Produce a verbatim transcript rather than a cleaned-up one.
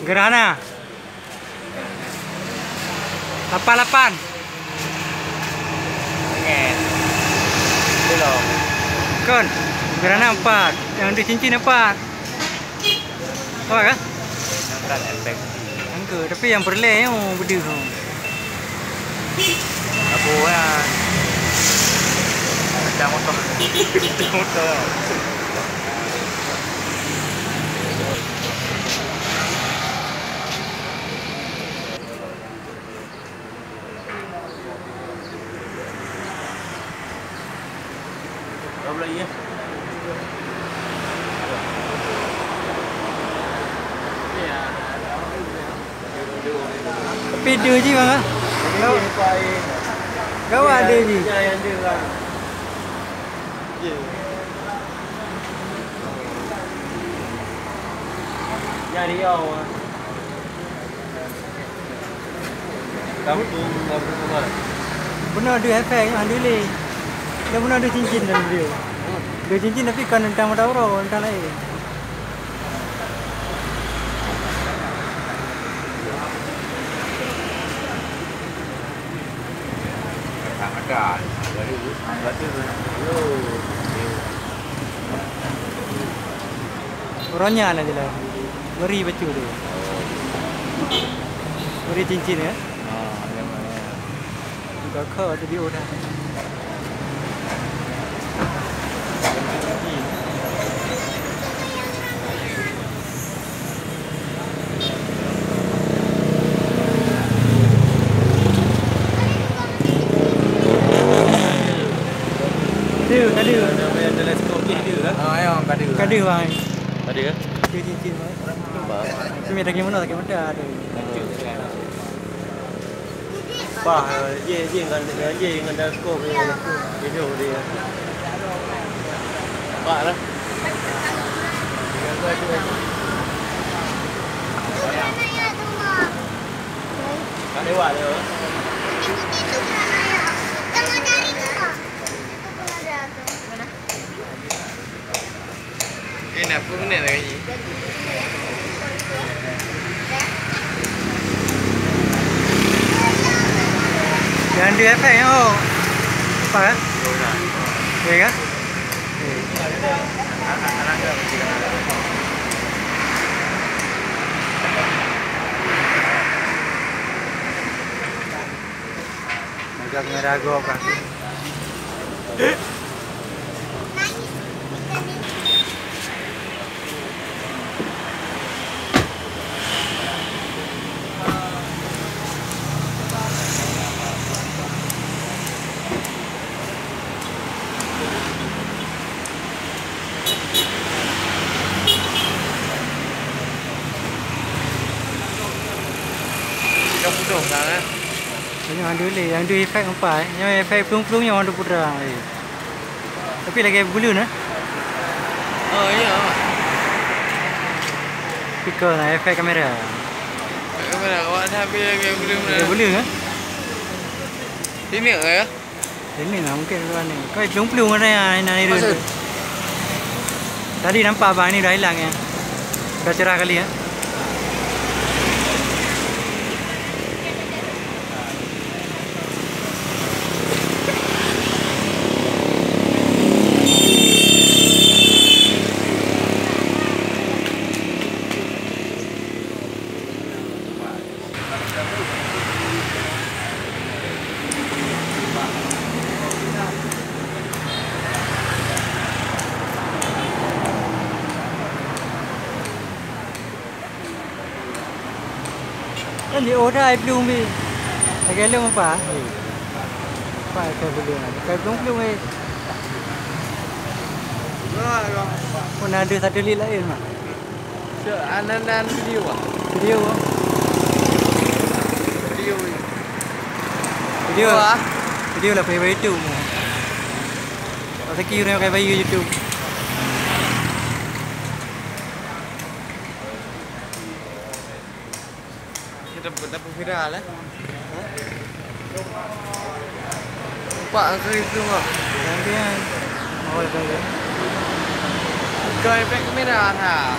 Gerhana. Lapan lapan. Ngen. Belum. Kon. Gerhana empat. Yang di cincin empat. Apa kan? Nangkan efek. Angka, tapi yang perleh yang beda tu. Apa ya? Macam motor. Macam motor. Tapi dua je bang ah. Gawa, gawa dua je. Nyari awak. Kampung Abdul Somad. Beuna dua efek, alhamdulillah. Dah beuna dua cincin dalam video. Dua cincin tapi kan tentang mata uroe, tentang lain. Ada. Baru, baru. Uroe nyan lah jeulaih. Bri bacut tu. Bri cincin ya. Ha, yang mana? Buka kau tu dia dah. Ada, ada. Namanya teleskop ni ada, kan? Ah, ya, ada. Ada, bang. Ada, kan? Ada cincin, bang. Nampak. Tapi daging mana, daging mana ada. Bah, je, je ngan, je ngan teleskop ni. Video dia. Nampak lah. Tak lewat dia. Eh, nak pun kena lagi. Jangan di efek, oh. Apa, kan? Ya, kan? Megang merah gop kaki. Tiga puluh kan, eh? Nyoe han deuh lé, nyang deuh efek empat, nyoe efek plueng-plueng nyoe han deuh putra lé. Tapi lagèe buleuen, eh? Oh, iya. Tapi kon na efek kamera. Efek kamera, awak dah habis lagèe buleuen. Lagèe buleuen, eh? Ini ya? Ini lah mungkin luar ni. Kau plueng-plueng ada yang, yang itu. Maksud? Tadi nampak abang ni dah hilang ya. Dah cerah kali ya. Kan di oda ai plueng bi. Lagèe lôn apa? Apa ka beli? Ka plueng-plueng ai. Pun ada satu lit lain mah. Cek, anan-anan video ah. Video ah. Video. Video ah. Video lah pakai YouTube. Rezeki orang pakai bayu YouTube. Kita dapat viral eh. Nampak ke itu mah? Gantian. Oh, itu ya. Bukan efek kamera ha.